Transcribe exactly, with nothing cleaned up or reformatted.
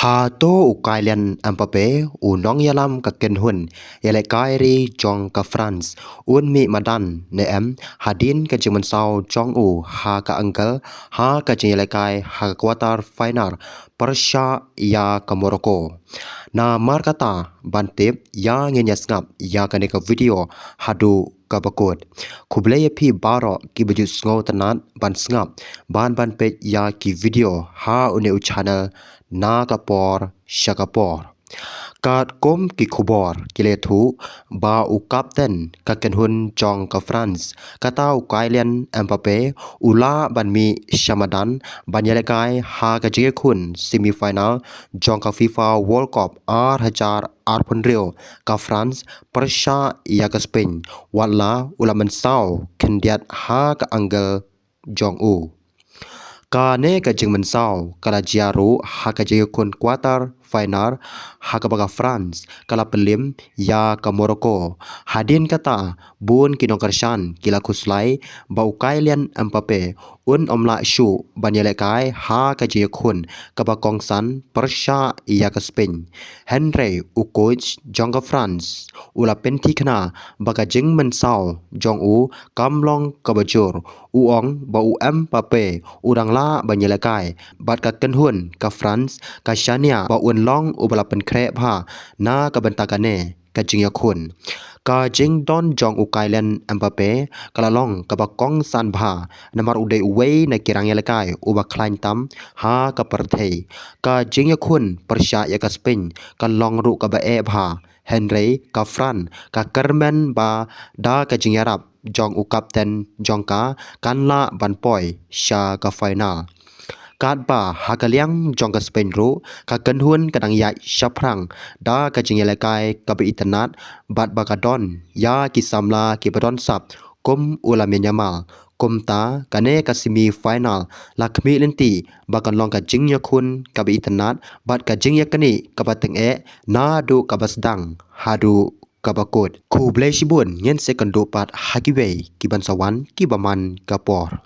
Hato u Kylian Mbappe, u nongïalam ka kynhun ïalehkai ri jong ka France, un mih madan ne em hadien ka jingmynsaw jong u ha ka Angle ha ka jingïalehkai ha ka quarter final pyrshah ïa ka Morocco? Namar kata ban tip ïa, ngin ïa sngap ïa kane ka video haduh kaba kut. Khublei ïa phi baroh kiba ju sngewtynnat ban sngap bad ban peit ïa ki video ha une u channel na ka por sha ka por. Katkum ki khubor ki la ïathuh ba u kapten ka kynhun jong ka France, kata u Kylian Mbappe, u lah ban mih sha madan ban ïalehkai ha ka jingïakhun semi final jong ka FIFA World Cup ar hajar arphew hynriew ka France pyrshah ïa ka Spain, watla u la mynsaw khyndiat ha ka Angle jong u. Kane ka jingmynsaw ka la jia ruh ha ka jingïakhun quarter final ha kaba ka France ka la pynlip ïa ka Morocco. Hadien kata, bun ki nongkyrshan ki la khuslai ba u Kylian Mbappe un ym lah shuh ban ïalehkai ha ka jingïakhun kaba kongsan pyrshah ïa ka Spain. Hynrei u coach jong ka France u la pynthikna ba ka jingmynsaw jong u kam long kaba jur. U ong ba u Mbappe u dang lah ban ïalehkai bad ka kynhun ka France ka shaniah ba un long uba la pynkhreh bha na ka bynta kane ka jingïakhun. Ka jingdon jong u Kylian Mbappe ka la long kaba kongsan bha, namar u dei uwei na ki rangïalehkai uba khlaiñ tam ha ka pyrthei. Ka jingïakhun pyrshah ïa ka Spain ka long ruh kaba eh bha, hynrei ka France ka kyrmen ba da ka jingïarap jong u kapten jong ka kan lah ban poi sha ka final. Katba ha ka liang jong ka Spain ruh, ka kynhun ka dang ïaid shaphrang da ka jingïalehkai kaba itynnat bad ba ka don ïa ki samla kiba don sap kum u Lamine Yamal. Kumta kane ka semi final la khmih lynti ba kan long ka jingïakhun kaba itynnat bad ka jingïaknieh kaba tyngeh naduh kaba sdang haduh kaba kut. Khublei shibun, ngin sa ïakynduh pat ha kiwei ki ban sa wan kiba man ka por.